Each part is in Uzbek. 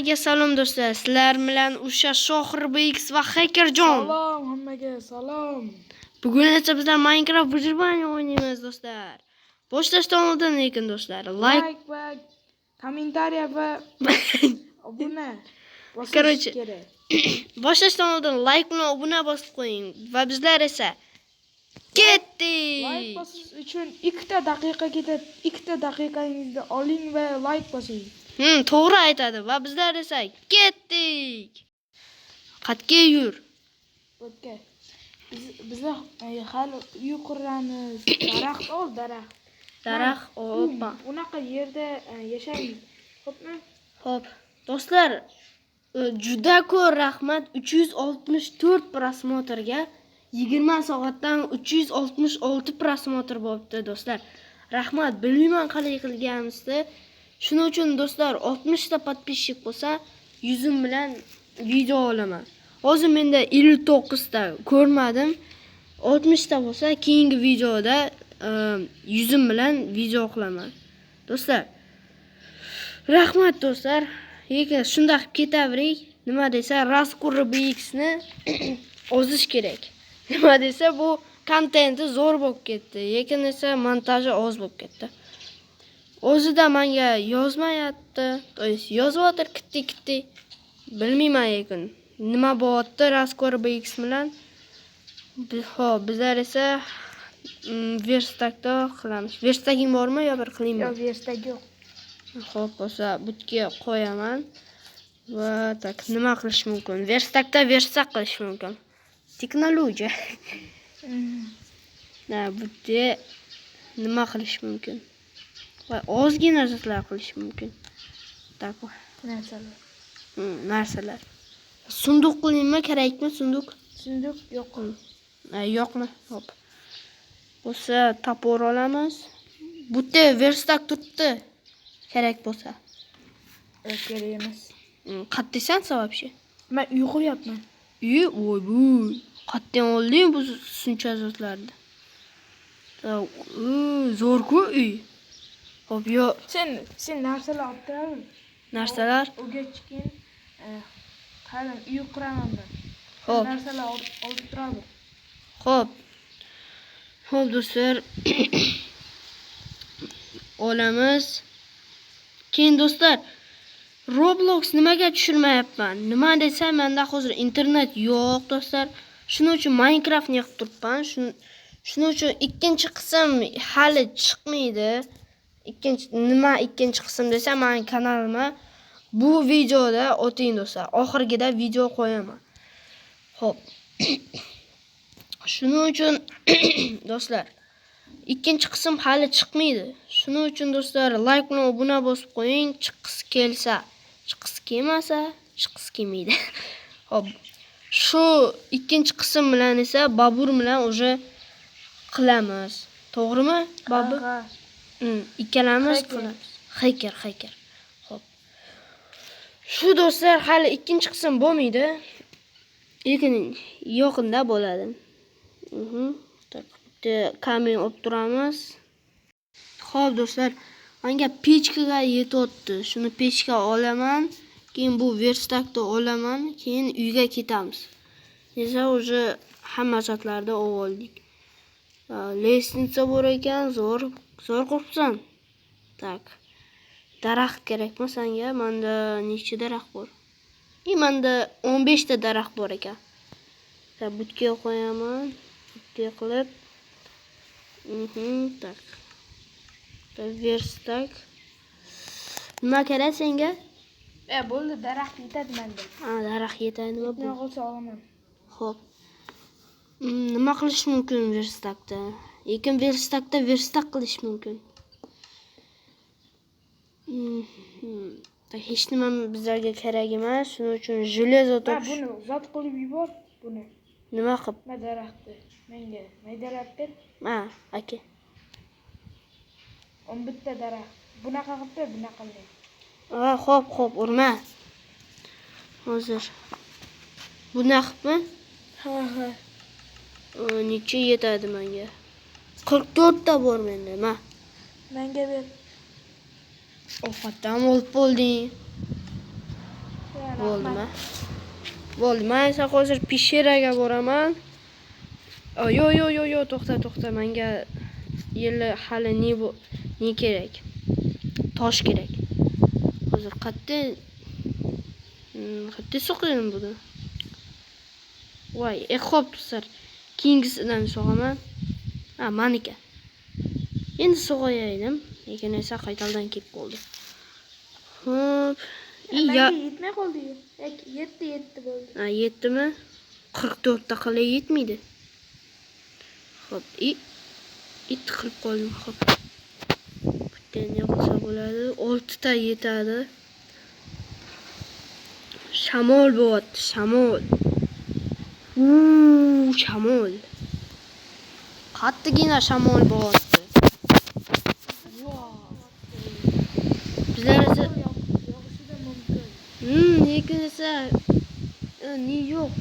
Hammaga salom do'stlar. Sizlar bilan o'sha Shohir BX va Hackerjon. Salom hammaga, salom. Bugun esa bizlar Minecraft выживание o'ynaymiz do'stlar. Boshlashdan oldin lekin do'stlar, like Like va kommentariya va obuna bosish Короче, kerak. Boshlashdan oldin like bilan obuna bosib qo'ying va bizlar esa Like ketdik. Bosish uchun 2 daqiqa ketadi. 2 daqiqangizni oling va like bosing. To'g'ri aytadi va bizlar esa ketdik. Qatga yur. O'tga. Bizlar hali uy quramiz. Daraxt ol, daraxt. Daraxt, oppa. Unaqa yerda yashaymiz. Xo'pmi? Xo'p, do'stlar, juda ko'p rahmat 364 просмотр ga. 20 soatdan 366 просмотр bo'libdi do'stlar. Rahmat, bilmayman qalay qilganimizni. Shuning uchun do'stlar, 60 ta подписчик bo'lsa, yuzim bilan video olaman. Hozir menda 59 ta ko'rmadim. 60 ta bo'lsa, keyingi videoda yuzim bilan video qilaman. Do'stlar, rahmat do'stlar. Lekin shunday qilib ketaverik. Nima desa, Raskur BXni ozish kerak. Nima desa, bu kontenti zo'r bo'lib ketdi. Lekin esa montaji oz bo'lib ketdi. O'zida menga yozmayapti. То есть yozyapti kitti-kitti. Bilmayman lekin nima bo'lyapti Raskur BX bilan. Xo'p, bizlar esa верстак da qilamiz. Верстак ing bormi yo bir qilaymi? Yo'q, верстак yo'q. Xo'p, bo'lsa butga qo'yaman. Va так, nima qilish mumkin? Верстак da верстак qilish mumkin. Texnologiya. Na, butga nima qilish mumkin? Va ozgina narsalar qilish mumkin. Так. Narsalar. Narsalar. Sunduq qilaymi, kerakmi sunduq? Sunduq yo'q. Ha, yo'qmi? Hop. Bo'lsa топор olamiz. Bu yerda верстак turibdi. Kerak bo'lsa. Yo'q, kerak emas. Qayerdasan sen вообще? Men uy quryapman. Uy, voy bu. Qayerdan olding bu shuncha zotlarni? Zo'r-ku uy. Hop, yo Sen narsalar olib turaver. Narsalar. O'gach keyin qalin uy quraman men. Xo'p. Narsalar olib turaver. Xo'p. Xo'p do'stlar. Olamiz. Keyin do'stlar, Roblox nimaga tushirmayapman? Nima desam, menda hozir internet yo'q do'stlar. Shuning uchun Minecraftni yig'ib turibman. Shuning uchun ikkinchi qism hali chiqmaydi. Ikkinchi nima, ikkinchi qism desam, mening kanalimga bu videoda o'ting do'stlar. Oxirgida video qo'yaman. Xo'p. Shuning uchun do'stlar, ikkinchi qism hali chiqmaydi. Shuning uchun do'stlar, like bilan obuna bosib qo'ying, chiqqisi kelsa, chiqqisi kelmasa, chiqqisi kelmaydi. Xo'p. Shu ikkinchi qism bilan esa Babur bilan уже qilamiz. To'g'rimi, Babur? Ha. Ikkalamiz Hacker. Qilamiz. Hacker, hacker. Xo'p. Shu do'stlar, hali ikkinchi qism bo'lmaydi. Lekin yaqinda bo'ladi. Так, bitta камень olib turamiz. Xo'p do'stlar, menga pechkaga yetyapti. Shuni pechka olaman, keyin bu верстак ni olaman, keyin uyga ketamiz. Esa уже hamma zotlarni olib oldik. Лестница bor ekan, zo'r, zo'r quribsan. Так. Daraxt kerakmi senga? Menda necha daraxt bor? И menda 15 ta daraxt bor ekan. Так, butga qo'yaman. Butga qilib. Так. Верстак. Nima kerak senga? E, bo'ldi, daraxt yetadi menda. Ha, daraxt yetadimi bu? Nima qolsa olaman. Xo'p. Nima qilish mumkin верстак da? Lekin верстак da верстак qilish mumkin. Hech nima bizlarga kerak emas. Shuning uchun железо Ha, topish. buni zot qilib yubor, buni. Nima qilib? Ma daraxtni menga maydalab ber. Ha, aka. 11 ta daraxt. Bunaqa qilib ber, bunaqa qilmay. Ha, xo'p, xo'p, urma. Hozir. Bunaqa qilibmi? Ha. Necha yetadi menga? 44 ta bor menda, ma. Menga ber. Ovqatdan olib bo'lding. Bo'ldimi? Bo'ldi. Men esa hozir пещера ga boraman. Yo, yo, yo, yo, to'xta, to'xta. Menga yili hali ne bu ne kerak? Tosh kerak. Hozir qayerda qayerda soqlayman buni? Voy, xo'p, do'stlar. Keyingisidan sog'aman. Ha, maniki. Endi sog'aydim, lekin esa qaytadan kelib qoldi. Xo'p. Menga yetmay qoldi-yu. Yetti, yetti bo'ldi. Ha, yetdimi? 44 ta qalay yetmaydi. Xo'p, it qilib qoldim. Xo'p. Bitta ne qilsa bo'ladi? 6 ta yetadi. Shamol bo'lyapti, shamol. Shamol. Qattiqqina shamol bo'lyapti. Bizlar esa Yog'ishi da mumkin. Lekin esa ne yo'q.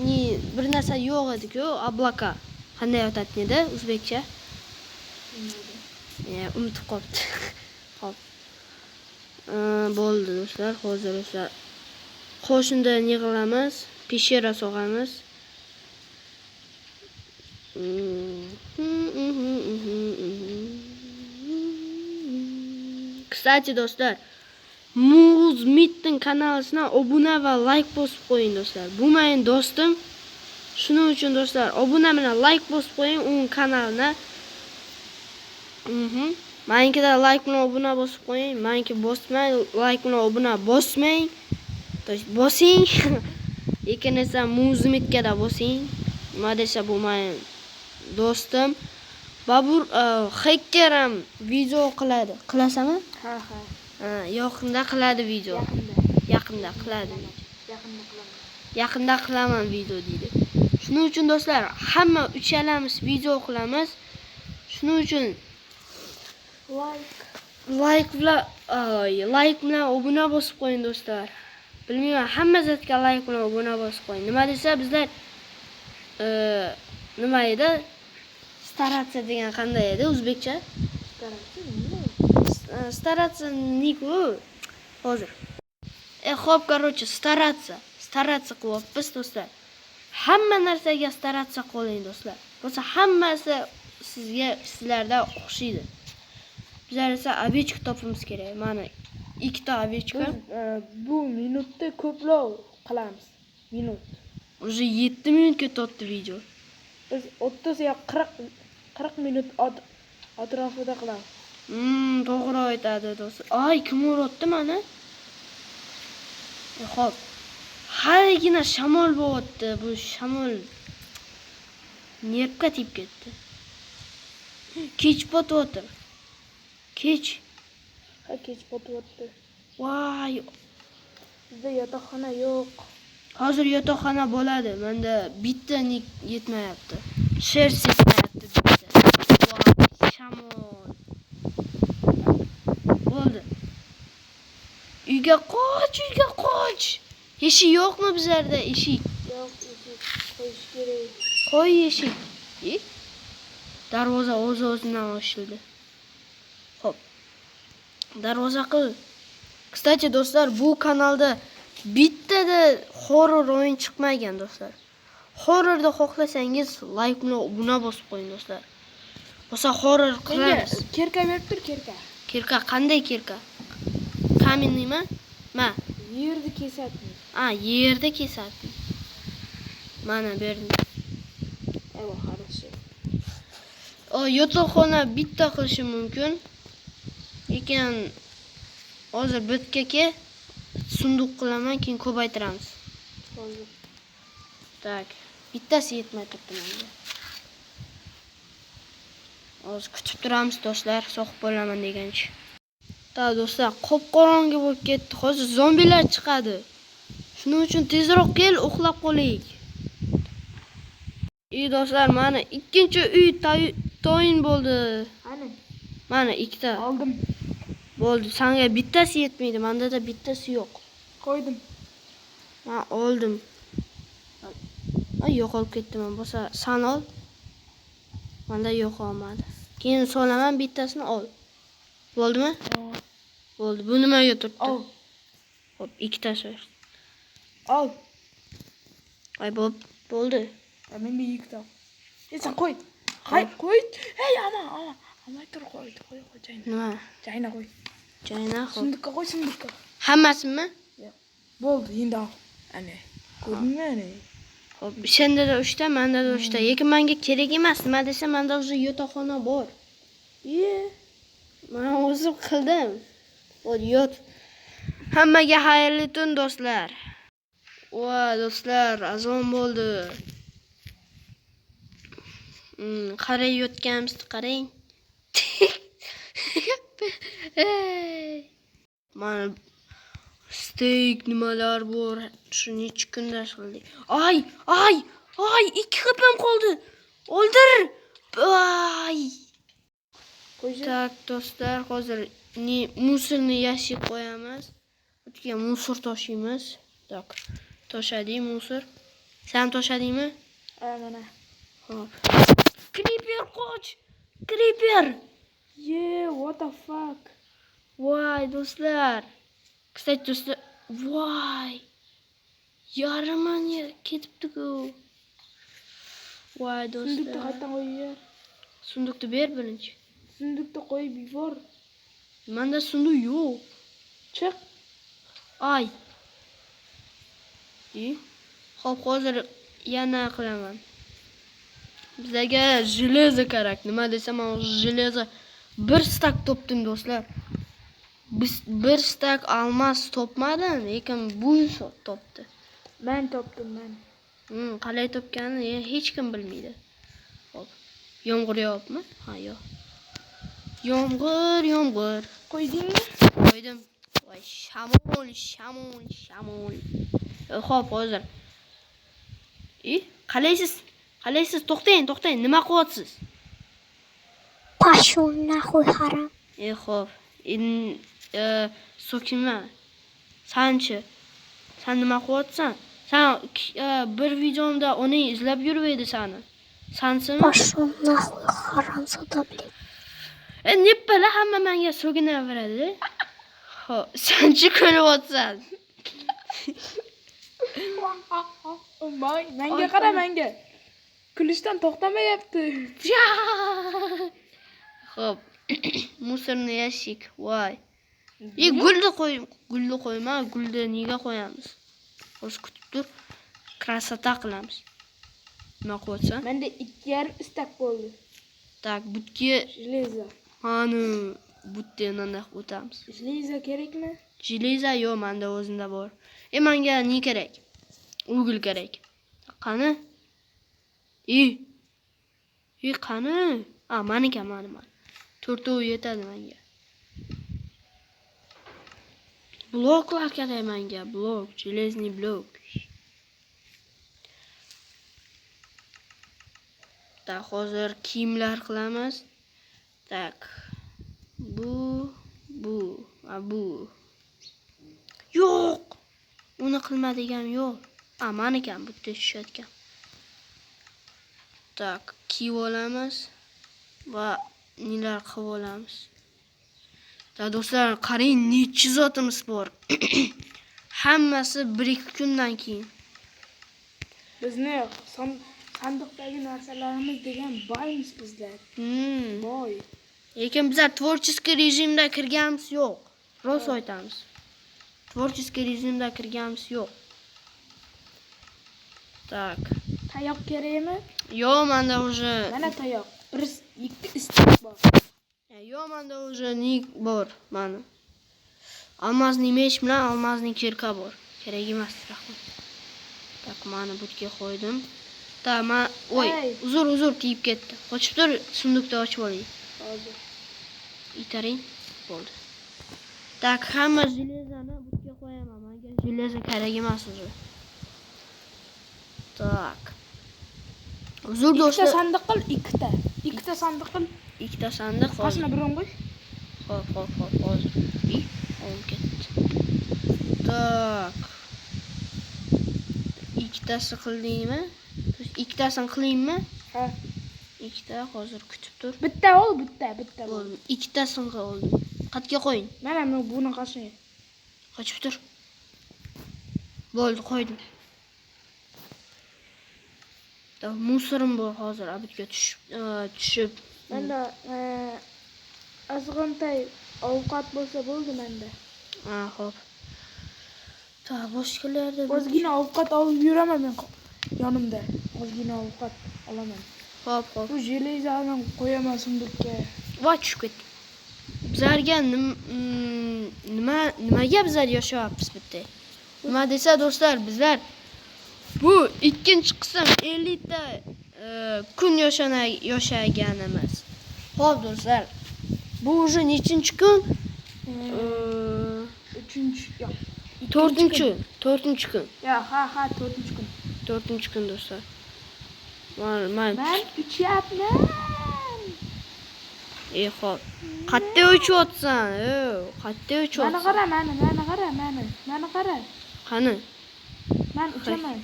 Ne bir narsa yo'q edi-ku, облака. Qanday aytadi edi o'zbekcha? Unutib qolibdi. Xo'p. Bo'ldi do'stlar, hozir esa qo'shinda ne qilamiz? Пещера sog'amiz. Кстати, do'stlar, Muz Mitning kanaliga obuna va like bosib qo'ying do'stlar. Bu mening do'stim. Shuning uchun do'stlar, obuna bilan like bosib qo'ying uning kanaliga. Menikida like bilan obuna bosib qo'ying. Meniki bosmang, like bilan obuna bosmang. То есть bosing. Lekin esa Muz Mitga da bosing. Nima desa bu mening do'stim. Babur hacker ham video qiladi. Qilasanmi? Ha, ha. Ha, yaqinda qiladi video. Yaqinda. Yaqinda qiladi. Yaqinda qilaman. Yaqinda qilaman video deydi. Shuning uchun do'stlar, hamma uchalamiz video qilamiz. Shuning uchun like like bilan like bilan obuna bosib qo'ying do'stlar. Bilmayman, hamma zatga like bilan obuna bosib qo'ying. Nima desa bizlar nima edi? Стараться degan qanday edi o'zbekcha? Стараться nima? Стараться niku hozir. Xo'p, короче, стараться. Стараться qilyapmiz do'stlar. Hamma narsaga стараться qiling do'stlar. Bo'lsa hammasi sizga, sizlarda o'xshaydi. Bizlar esa овечка topishimiz kerak. Mana ikkita овечка. Biz bu minutda ko'proq qilamiz. Minut. Уже 7 minut ketyapti video. Biz 30 yo 40 minut atrofida qilamiz. To'g'ri aytadi do'st. Ay, kim uryapti mani? Xo'p. Haligina shamol bo'lyapti. Bu shamol nervga tegib ketdi. Kech botyapti. Kech. Ha, kech botyapti. Voy, Bizda yotoqxona yo'q. Hozir yotoqxona bo'ladi. Menda bitta ник yetmayapti. Шерсть yetmayapti bitta. Voy, shamol. Bo'ldi. Uyga qoch, uyga qoch. Eshik yo'qmi bizlarda eshik? Yo'q, eshik qo'yish kerak. Qo'y eshik. Darvoza o'z-o'zidan ochildi. Xo'p. Darvoza qil. Кстати, do'stlar, bu kanalda bittada horror o'yin chiqmagan do'stlar. Horrorda xohlasangiz like bilan obuna bosib qo'ying do'stlar. Bo'lsa horror Menga qilamiz. Кирка berib tur, кирка. Кирка qanday кирка? Каменный mi? Ma. Yerni kesadi. A, yerda kesadi. Mana berdim. Evo, хорошо. O, yotoqxona bitta qilishim mumkin. Lekin hozir bitga sunduq qilaman, keyin ko'paytiramiz. Hozir. Так, bittasi yetmay turibdi menga. Hozir kutib turamiz do'stlar, so'qib bo'laman degancha. Ta do'stlar, qop-qorong'i bo'lib ketdi. Hozir zombilar chiqadi. Shuning uchun tezroq kel, uxlab qolaylik. Ey do'stlar, mana ikkinchi uy toyin bo'ldi. Qani? Mana ikkita. Oldim. Bo'ldi. Sanga bittasi yetmaydi, menda-da bittasi yo'q. Qo'ydim. Men oldim. Ay, yo'qolib ketdim. Bo'lsa, san ol. Menda yo'qolmadi. Keyin solaman, bittasini ol. Bo'ldimi? Bo'ldi. Bu nimaga turibdi? Ol. Xo'p, ikkitasi. Ol. Ay, bo'ldi. Menda ikkita. Sen qo'y. Hay, qo'y. Hey, ama, ama. Ama tur qo'y, qo'y, qo'y, chayna. Nima? Chayna qo'y. Chayna qo'y. Sundukka qo'y, sundukka. Hammasimi? Yo'q. Bo'ldi, endi ol. Ana. Ko'rdingmi ana? Xo'p, senda da 3 ta, menda da 3 ta. Lekin menga kerak emas. Nima desa, menda уже yotoqxona bor. Iye. Men o'zim qildim. Hop, yot. Hammaga xayrli tun do'stlar. Va do'stlar, azon bo'ldi. Qarang yotganimizni qarang. Mana steak nimalar bor. Shu necha kunda qildik. Ay, ay, ay, 2 xipim qoldi. O'ldir. Ay. Tak do'stlar, hozir musorni yashib qo'yamiz. O'tga musor toshiymiz. Tak. Toshading musor. Sen toshadingmi? Ha, mana. Hop. Creeper qoch. Creeper. Ye, what the fuck? Voy do'stlar. Kстати, do'stlar, voy. Yarmani ketibdi-ku. Voy Sundukni do'stlar. qaytadan qo'yib ber. Sundukni ber birinchi. Sundukni qo'yib yubor. Menda sunduk yo'q. Chiq. Ay. Xo'p, hozir yana qilaman. Bizlarga железо kerak. Nima desam, железо bir stak topdim do'stlar. Biz bir stak almaz topmadim, lekin bu topdi. Men topdim, men. Qalay topganini hech kim bilmaydi. Xo'p. Yomg'ir yog'ibmi? Ha, yo'q. Yomg'ir, yomg'ir. Qo'ydingmi? Qo'ydim. Voy, shamol, shamol, shamol. Xo'p, hozir. Qalaysiz? Qalaysiz? To'xtang, to'xtang. Nima qilyapsiz? Пошел нахуй, харам. Xo'p. So'kinma. Sanchi? Sen nima qilyapsan? Sen bir videomda uni izlab yurib edi seni. Sansimi? Пошел нахуй, харамзода, блядь. Nippala hamma menga so'kinaveradi. Xo'p, sanchi kulyapsan? Menga qara, menga. Kulishdan to'xtamayapti. Xo'p, musorni yashik. Voy. Gulni qo'y, gulni qo'yma, gulni nega qo'yamiz? Hozir kutib tur. Krasota qilamiz. Nima qilyapsan? Menda 2,5 istak bo'ldi. Tak, butga Железо. Mani butdan anaq o'tamiz. Железо kerakmi? Железо yo'q, menda o'zimda bor. Menga ne kerak? Ugl kerak. Qani? Qani? A, meniki, mani, mani. To'rtovi yetadi menga. Bloklar kerak menga, blok, железный blok. Tak, hozir kiyimlar qilamiz. Tak. Bu, bu, a bu. Yo'q. Uni qilma degan yo'q. A, meniki ham bu yerda tushayotgan. Tak, kiyib olamiz va nelar qilib olamiz. Ta do'stlar, qarang, necha zotimiz bor. Hammasi 1-2 kundan keyin. Bizni sandiqdagi narsalarimiz degan boymiz bizlar. Boy. Lekin bizlar творческий rejimda kirganimiz yo'q. Rost aytamiz. Творческий rejimda kirganimiz yo'q. Tak. Tayoq kerakmi? Yo'q, menda уже Mana tayoq. Bir ikki istak bor. Yo'q, menda уже nik bor, mana. Алмазный меч bilan алмазный кирка bor. Kerak emas, rahmat. Tak, mana butga qo'ydim. Ta, ma, oy, uzr, uzr tegib ketdi. Qochib tur, sundukni ochib oling. Hozir. Itaring. Bo'ldi. Tak, hamma jelezani butga qo'yaman. Menga jeleza kerak emas уже. Tak. Uzr Ikkita do'stlar. sandiq qil, ikkita. Ikkita sandiq qil. Ikkita sandiq hozir. Qoshini birini qo'y. Hop, hop, hop, hozir. Olib ketdi. Tak. Ikkitasi qildingmi? Ikkitasini qilingmi? Ha. Ikkita hozir kutib tur. Bitta ol, bitta, bitta bo'l. Bo'ldi. Ikkitasini qildim. Qayerga qo'ying? Mana men buni qoshini. Qochib tur. Bo'ldi, qo'ydim. Мусор im bor hozir, обед ga tushib. Menda ozg'antay ovqat bo'lsa bo'ldi menda. Ha, xo'p. Ta boshqalarda Ozgina ovqat olib yuraman men yonimda. Ozgina ovqat olaman. Xo'p, xo'p. Bu железо ni qo'yaman сундук ka. Voy, tushib ketdim. Bizlarga nimaga bizlar yashayapmiz bitta? Nima desa do'stlar, bizlar bu ikkinchi qism 50 ta kun yashaganimiz. Xo'p do'stlar. Bu уже nechinchi kun? Uchinchi, yo'q. To'rtinchi, to'rtinchi kun. Ya, ha, to'rtinchi kun. To'rtinchi kun do'stlar. Man Men uchyapman. Xo'p. Qayerda uchyapsan? Ey, qayerda Mani uchyapsan? qara, mani qara, mani. Mani qara. Qani? Men uchaman.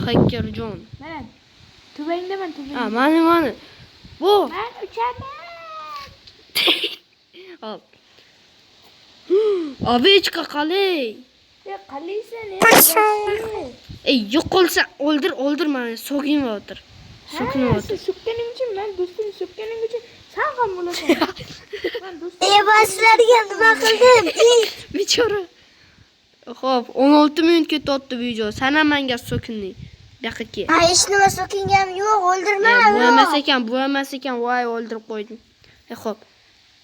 Xakkerjon. Mana. Tuvangdaman, Ha, tuvangda. mani mani. Bu. Men uchaman. Hop. Овечка qalay? E, qalaysan, e? Ey, yo'qolsa o'ldir, o'ldir mani, so'kinyapti. Ha, So'kinyapti. sen so'kkaning uchun, men do'stim so'kkaning uchun sen ham bo'lasan. Men do'stim. E, ben sizlarga nima qildim? Bechora. Xo'p, 16 minut ketyapti video. San ham menga so'kinding. Bu yoqqa kel. Ha, hech nima so'kinganim yo'q, o'ldirma. Bu emas ekan, bu emas ekan. Voy, o'ldirib qo'ydim. E, xo'p.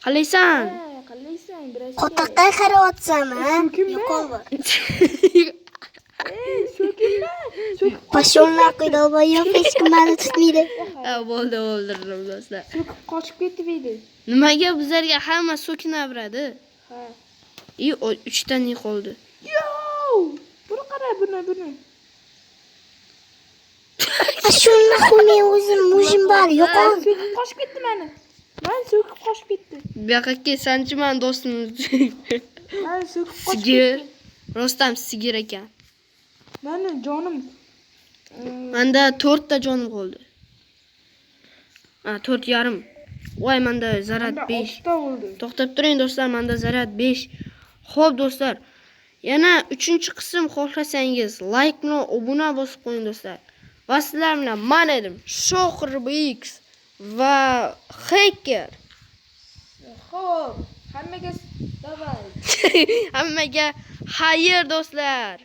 Qalaysan? Ha, qalaysan, biroz. Qo'toqqa qarayapsan, ha? So'kinma. Yo'qol bor. Ey, so'kinma. So'kib Пошёл нахуй, долбоёб, hech kim meni tutmaydi. Ha, bo'ldi, o'ldirdim do'stlar. So'kib qochib ketib edi. Nimaga bizlarga hamma so'kinaveradi? Ha. И uchta ne qoldi. Yo! Buni qara, buni, buni. Пошёл нахуй, men o'zim муж im bor, yo'qol. So'kib qochib ketdi meni. Men so'kib qochib ketdi. Bu yoqqa kel, sanchi man do'stim. Meni so'kib qochib Sigir. ketdi. Rostdan sigir ekan. Meni jonim Menda to'rtta jonim qoldi. Ha, 4,5. Voy, menda заряд menda 5. oltita bo'ldi. To'xtab turing do'stlar, menda заряд 5. Xo'p do'stlar. Yana 3-qism xohlasangiz, like bilan obuna bosib qo'ying do'stlar. Va sizlar bilan men edim, Shohir BX va Hacker. Xo'p, hammaga давай. Hammaga xayr do'stlar.